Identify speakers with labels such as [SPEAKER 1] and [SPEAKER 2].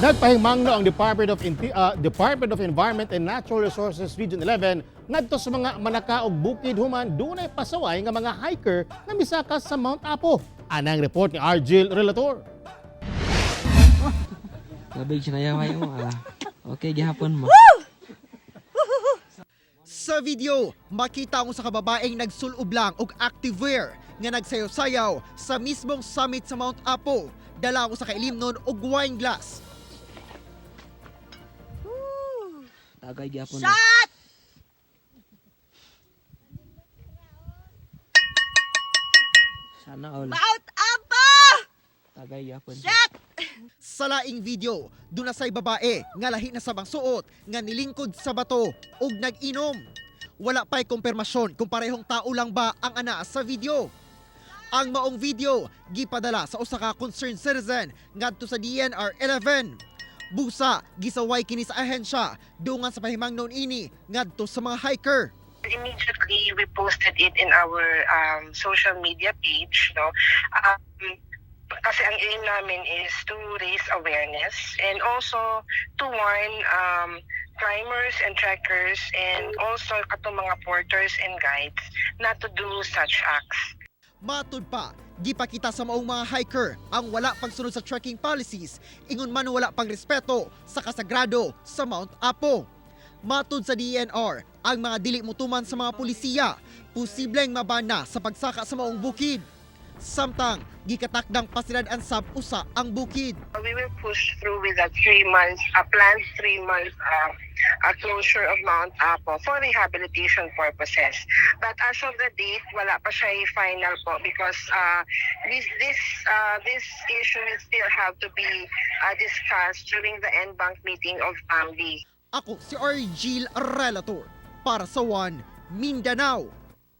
[SPEAKER 1] Nagpahimangno ang Department of Environment and Natural Resources Region 11 ngadto sa mga manaka og bukid human dunay pasaway nga mga hiker nga misaka sa Mount Apo. Anang report ni Argil Relator.
[SPEAKER 2] Labig siya nayaway mo ah. Okay gihapon mo.
[SPEAKER 3] Sa video, makita ang usa ka babaeng nagsulob lang og activewear nga nagsayaw-sayaw sa mismong summit sa Mount Apo. Dala ang usa ka ilimnon og wine glass.
[SPEAKER 2] Tagay gihapon.
[SPEAKER 4] Shot!
[SPEAKER 2] Sana all.
[SPEAKER 4] Mount Apo!
[SPEAKER 2] Tagay gihapon.
[SPEAKER 4] Shot!
[SPEAKER 3] Sa laing video, duna say babae nga lahi na sa suot nga nilingkod sa bato ug nag-inom. Wala pa'y kumpirmasyon kung parehong tao lang ba ang ana sa video. Ang maong video gipadala sa usa ka concerned citizen ngadto sa DNR 11. Busa gisaway kini sa ahensya dungan sa pahimangnon ini ngadto sa mga hiker.
[SPEAKER 5] Immediately we posted it in our social media page, no, kasi ang aim namin is to raise awareness and also to warn climbers and trekkers and also katong mga porters and guides not to do such acts.
[SPEAKER 3] Matud pa, gipakita sa maong mga hiker ang wala pagsunod sa trekking policies, ingon man wala pang respeto sa kasagrado sa Mount Apo. Matud sa DNR, ang mga dili mutuman sa mga pulisiya, posibleng mabana sa pagsaka sa maong bukid. Samtang, gikatakdang pasilad-an sab usa ang bukid.
[SPEAKER 5] We will push through with a 3 months, a planned 3 months closure of Mount Apo for rehabilitation purposes. But as of the date, wala pa siya final po because this issue will still have to be discussed during the en banc meeting of PAMB.
[SPEAKER 3] Ako si Argil Relator para sa One Mindanao.